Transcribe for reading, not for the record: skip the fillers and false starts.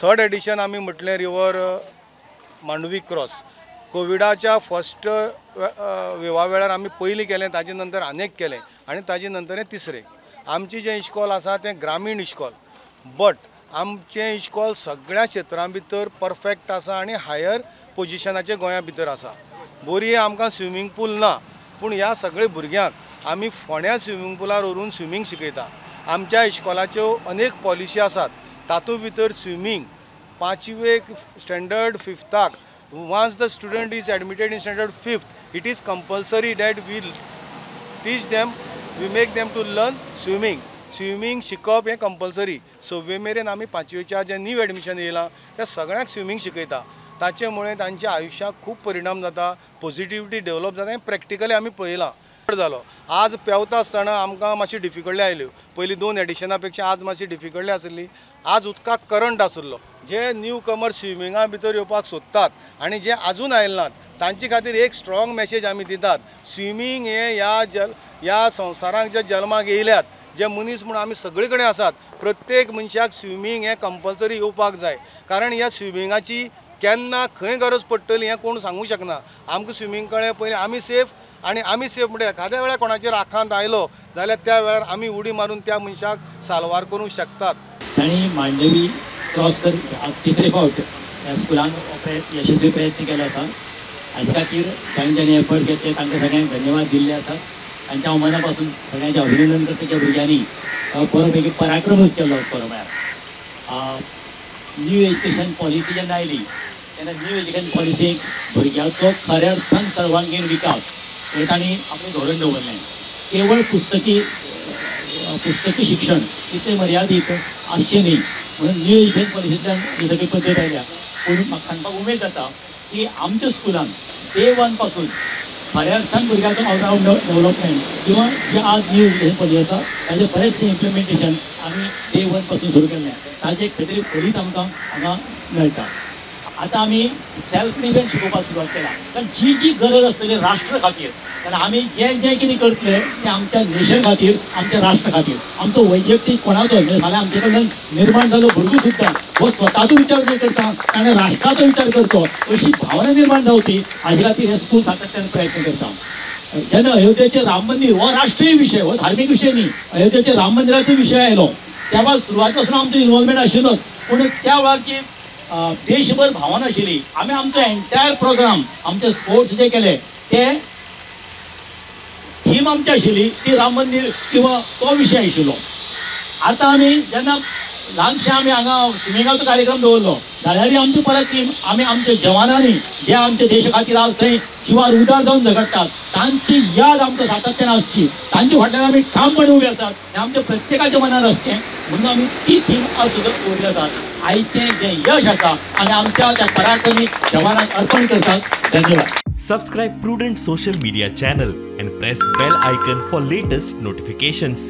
Third edition आमी म्हटलें river Mandovi cross. कोविडाच्या फर्स्ट वेवा वेळार आमी पयलीं केलें, ताजे नंतर आनेक केलें आनी ताजे नंतर हें तिसरें. आमचें जें इश्कॉल आसा तें ग्रामीण इश्कॉल, बट आमचें इश्कॉल सगळ्या क्षेत्रां भितर परफेक्ट आसा आनी हायर पोजिशनाचें गोंया भितर आसा. बोरये आमकां स्विमींग पूल ना, पूण ह्या सगळ्या भुरग्यांक आमी फोंड्या स्विमींग पुलार व्हरून स्विमींग शिकयता. आमच्या इश्कॉलाच्यो अनेक पॉलिसी आसात, तातूंत भितर स्विमींग पांचवेक standard फिफ्ताक once the student is admitted in standard fifth, it is compulsory that we teach them, we make them to learn swimming. Swimming शिकप हें कंपल्सरी. सव्वे मेरेन आमी पांचवेच्या जें न्यू एडमिशन येयलां त्या सगळ्यांक स्विमींग शिकयता. ताचे मुळे तांच्या आयुश्याक खूब परिणाम जाता, पॉझिटिविटी डेवलप जाता, हें प्रॅक्टिकली आमी पळयलां. जालो आज पेंवता आसतना आमकां मातशी डिफिकल्टी आयल्यो. पयलीं 2 एडिशना पेक्षा आज मातशी डिफिकल्टी आसली. आज उदकाक करंट आसलो. जे न्यू कमर स्विमिंगा भितर येवपाक सोदतात आनी जे आजून आयले नात तांचे खातीर एक स्ट्रॉंग मॅसेज आमी दितात. स्विमींग हें ह्या संवसाराक जे जल्माक येयल्यात जे मनीस म्हूण आमी सगळे कडेन आसात, प्रत्येक मनशाक स्विमींग हें कंपल्सरी येवपाक जाय. कारण ह्या स्विमिंगाची केन्ना खंय गरज पडटली हें कोण सांगूंक शकना. आमकां स्विमींग कळ्ळें पयलीं आमी सेफ, आनी आमी सेफ म्हणजे एखाद्या वेळार कोणाचेर आखांत आयलो जाल्यार त्या वेळार आमी उडी मारून त्या मनशाक साल्वार करूंक शकतात. तांणी मांडवी क्रॉस कर तिसरे फावट ह्या स्कुलान यशस्वी प्रयत्न केलो आसा. हाजे खातीर तांणी ज्यांनी एफर्ट्स घेतले तांकां सगळ्यांक धन्यवाद दिल्ले आसात. तांच्या हांव मना पासून सगळ्यांचें अभिनंदन करता. त्या भुरग्यांनी बरो पैकी पराक्रमूच केलो असो म्हळ्यार न्यू एज्युकेशन पॉलिसी जेन्ना आयली तेन्ना न्यू एज्युकेशन पॉलिसीक भुरग्याचो खऱ्या अर्थान सर्वांगीण विकास हे तांणी आपलें धोरण दवरलें. केवळ पुस्तकी पुस्तकी शिक्षण तितलें मर्यादीत आसचें न्ही म्हणून न्यू एज्युकेशन पॉलिसींतल्यान ही सगळी पद्दत आयल्या. पूण म्हाका सांगपाक उमेद जाता की आमच्या स्कुलान डे वन पासून खऱ्या अर्थान भुरग्याचो ऑलरावंड डेव्हलपमेंट किंवा जे आज न्यू एज्युकेशन पॉलिसी आसा ताजें बरेंचशें इम्प्लिमेंटेशन आमी डे वन पासून सुरू केल्लें. ताजें खंय तरी फलीत आमकां हांगा मेळटा. आतां आमी सेल्फ डिफेन्स शिकोवपाक सुरवात केला. कारण जी जी गरज आसतली राष्ट्र खातीर, कारण आमी जें जें कितें करतले तें आमच्या नेशन खातीर, आमच्या राष्ट्र खातीर. आमचो वैयक्तीक कोणाचो म्हणजे फाल्यां आमचे कडल्यान निर्माण जालो भुरगो सुद्दां हो स्वताचो विचार न्हय करता, ताणें राष्ट्राचो विचार करचो अशी भावना निर्माण जावची हाजे खातीर हें स्कूल सातत्यान प्रयत्न करता. जेन्ना अयोध्येचें राम मंदीर हो राष्ट्रीय विशय, हो धार्मीक विशय न्ही, अयोध्येच्या राम मंदिराचो विशय आयलो त्या वेळार सुरवात पासून आमचो इन्वॉल्वमेंट आशिल्लोच. पूण त्या वेळार जी देशभर भावना आशिल्ली, आमी आमचो एंटायर प्रोग्राम आमचे स्पोर्ट्स जे केले ते थीम आमची आशिल्ली ती राम मंदीर किंवा तो विशय आशिल्लो. आतां आमी जेन्ना ल्हानशें आमी हांगा स्विमिंगाचो कार्यक्रम दवरलो जाल्यारय आमची परत थीम आमी आमच्या जवानांनी जे आमच्या देशा खातीर आज थंय जिवार उदार जावन झगडटात तांची याद आमकां सातत्यान आसची, तांच्या फाटल्यान आमी ठामपणे उबे आसात हें आमच्या प्रत्येकाच्या मनार आसचें म्हणून आमी ती थीम आज सुद्दां दवरली आसा. आयचें जें यश आसा आनी आमच्या त्या पराक्रमी जवानांक अर्पण करतात. धन्यवाद. Subscribe Prudent social media channel and press bell icon for latest notifications.